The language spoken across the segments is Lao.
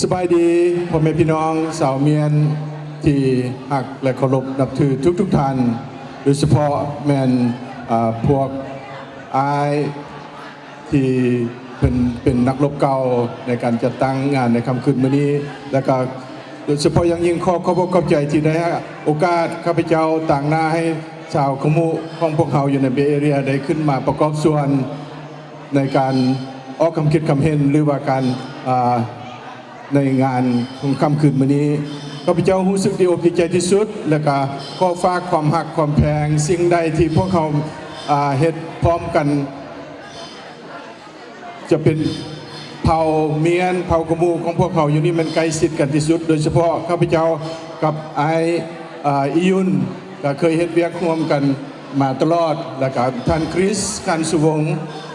ສະບາຍດີພໍ່ແມ່ພີ່ນ້ອງຊາວມຽນທີ່ຮັກ ແລະ ເຄົາລົບນັບຖືທຸກໆທ່ານ, ໂດຍສະເພາະແມ່ນ ອາ ພວກອ້າຍທີ່ເພິ່ນເປັນນັກລົບເກົ່າໃນການຈັດຕັ້ງງານໃນຄ່ຳຄືນມື້ນີ້ ແລະ ກະໂດຍສະເພາະຢ່າງຍິ່ງຂໍຂອບອົກຂອບໃຈທີ່ໄດ້ໃຫ້ໂອກາດຂ້າພະເຈົ້າຕາງໜ້າໃຫ້ຊາວຂະມຸຂອງພວກເຮົາຢູ່ໃນເບເອເຣຍໄດ້ຂຶ້ນມາປະກອບສ່ວນ ໃນການອອກຄຳຄິດຄຳເຫັນ ຫຼືວ່າການ ອາ ໃນງານຂອງຄ່ຳຄືນມື້ນີ້. ຂ້າພະເຈົ້າຮູ້ສຶກດີອົກດີໃຈທີ່ສຸດ ແລະກະຂໍຝາກຄວາມຮັກຄວາມແພງ, ສິ່ງໃດທີ່ພວກເຮົາ ອາ ເຮັດພ້ອມກັນ ຈະເປັນເຜົ່າມຽນ ເຜົ່າຂະໝູຂອງພວກເຮົາຢູ່ນີ້ແມ່ນໃກ້ຊິດກັນທີ່ສຸດ, ໂດຍສະເພາະຂ້າພະເຈົ້າກັບອ້າຍ ອາ ອີຢຸນ ກະເຄີຍເຮັດວຽກຮ່ວມກັນມາຕະຫຼອດ, ແລະກະທ່ານຄຣິສ ຂັນສຸວົງ,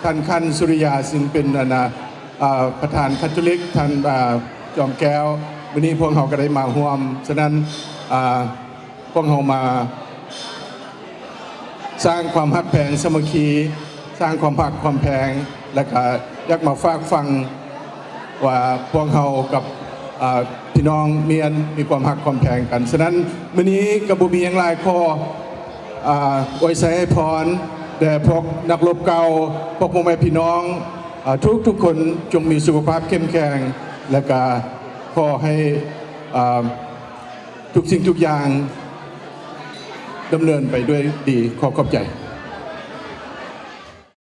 ທ່ານຂັນສຸລິຍາ ຊຶ່ງເປັນ ອັນນາ ອາ ປະທານຄາໂທລິກ, ທ່ານ ອາ ຈອມແກ້ວ, ມື້ນີ້ພວກເຮົາກະໄດ້ມາຮ່ວມ. ສະນັ້ນ ອາ ພວກເຮົາມາສ້າງຄວາມຮັກແພງສາມັກຄີ, ສ້າງຄວາມຮັກຄວາມແພງ ແລະກະຢາກມາຝາກຝັງວ່າພວກເຮົາກັບ ອາ ພີ່ນ້ອງມຽນມີຄວາມຮັກຄວາມແພງກັນ. ສະນັ້ນ ມື້ນີ້ກະບໍ່ມີຫຍັງຫຼາຍ ຂໍ ອາ ອວຍໄຊໃຫ້ພອນແດ່ພວກນັກລົບເກົ່າ, ພວກພໍ່ແມ່ພີ່ນ້ອງ ອາ ທຸກໆຄົນ ຈົ່ງມີສຸຂະພາບເຂັ້ມແຂງ ແລະກະຂໍໃຫ້ ອາ ທຸກສິ່ງທຸກຢ່າງດຳເນີນໄປດ້ວຍດີ. ຂໍຂອບໃຈ.